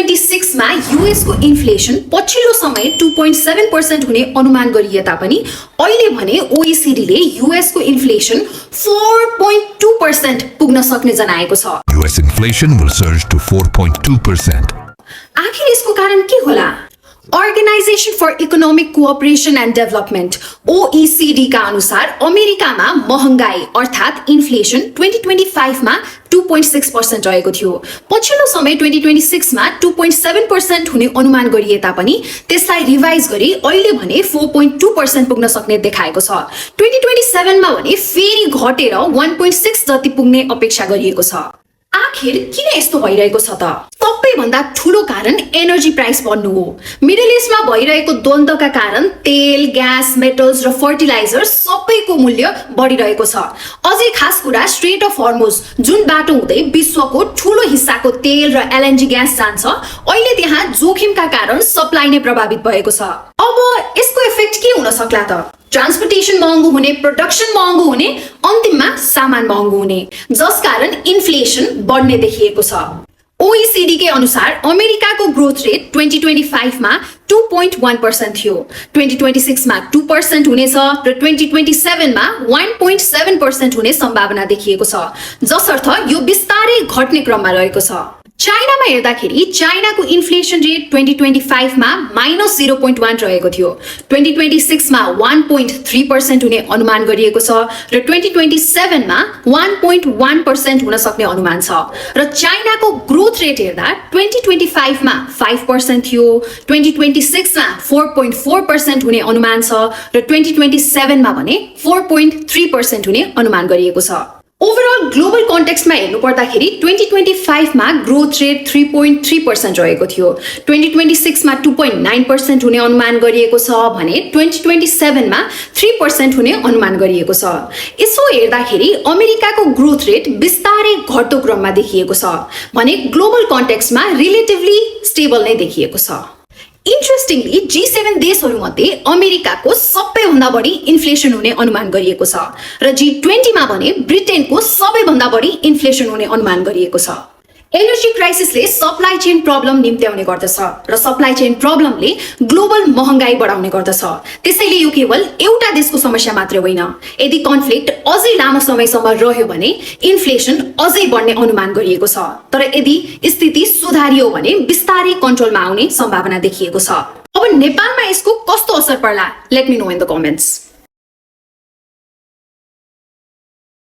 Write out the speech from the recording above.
2026 मा यूएस को इन्फ्लेसन पछिल्लो समय 2.7% हुने अनुमान गरिए तापनि अहिले भने OECD ले यूएस को इन्फ्लेसन 4.2% पुग्न सक्ने जनाएको छ। US inflation will surge to 4.2%. आखिर यसको कारण के होला? Organization for Economic Cooperation and Development OECD का अनुसार अमेरिकामा महंगाई अर्थात इन्फ्लेसन 2025 मा 2.6% रहेको थियो। पछिल्लो समय 2026 मा 2.7% हुने अनुमान गरिए तापनि त्यसलाई रिभाइज गरी अहिले भने 4.2% पुग्न सक्ने देखाएको छ। 2027 मा भने फेरि घटेर 1.6 जति पुग्ने अपेक्षा गरिएको छ। आखिर किन यस्तो भइरहेको छ त? सबैभन्दा ठूलो कारण एनर्जी प्राइस बढ्नु हो। मिडल इस्टमा भइरहेको द्वन्द्वका कारण तेल, ग्यास, मेटल्स र फर्टिलाइजर सबैको मूल्य बढिरहेको छ। अझै खास कुरा स्ट्रेट अफ हर्मुज जुन बाटो हुँदै विश्वको ठूलो हिस्साको तेल र एलएनजी ग्यास जान्छ, अहिले त्यहाँ जोखिमका कारण सप्लाई नै प्रभावित भएको छ। अब यसको इफेक्ट के हुन सक्ला त? ट्रान्सपोर्टेसन महँगो हुने, प्रोडक्सन महँगो हुने, अन्तिममा सामान महँगो हुने, जसकारण इन्फ्लेसन बढ्ने देखिएको छ। OECD के अनुसार अमेरिकाको ग्रोथ रेट 2025 मा 2.1% थियो, 2026 मा 2% हुनेछ र 2027 मा 1.7% हुने सम्भावना देखिएको छ, जसर्थ यो बिस्तारै घट्ने क्रममा रहेको छ। चाइनामा हेर्दाखेरि चाइनाको इन्फ्लेसन रेट 2025 मा -0.1 रहेको थियो, 2026 मा 1.3% हुने अनुमान गरिएको छ र 2027 मा 1.1% हुन सक्ने अनुमान छ। र चाइनाको ग्रोथ रेट हेर्दा 2025 मा 5% थियो, 2026 मा 4.4% हुने अनुमान छ र 2027 मा भने 4.3% हुने अनुमान गरिएको छ। ओभरअल ग्लोबल कन्टेक्स्टमा हेर्नु पर्दाखेरि 2025 मा ग्रोथ रेट 3.3% रहेको थियो, 2026 मा 2.9% हुने अनुमान गरिएको छ भने 2027 मा 3% हुने अनुमान गरिएको छ। यसो हेर्दाखेरि अमेरिकाको ग्रोथ रेट बिस्तारै घट्दो क्रममा देखिएको छ भने ग्लोबल कन्टेक्स्टमा रिलेटिभली स्टेबल नै देखिएको छ। इन्ट्रेस्टिङली G7 देशहरूमध्ये अमेरिकाको सबैभन्दा बढी इन्फ्लेसन हुने अनुमान गरिएको छ र G20 मा भने ब्रिटेनको सबैभन्दा बढी इन्फ्लेसन हुने अनुमान गरिएको छ। एनर्जी क्राइसिसले सप्लाई चेन प्रब्लम निम्त्याउने गर्दछ र सप्लाई चेन प्रब्लमले ग्लोबल महँगाई बढाउने गर्दछ। त्यसैले यो केवल एउटा देशको समस्या मात्र होइन। यदि कन्फ्लिक्ट अझै लामो समयसम्म रह्यो भने इन्फ्लेसन अझै बढ्ने अनुमान गरिएको छ, तर यदि स्थिति सुधारियो भने बिस्तारै कन्ट्रोलमा आउने सम्भावना देखिएको छ। अब नेपालमा यसको कस्तो असर पर्ला? Let me know in the comments.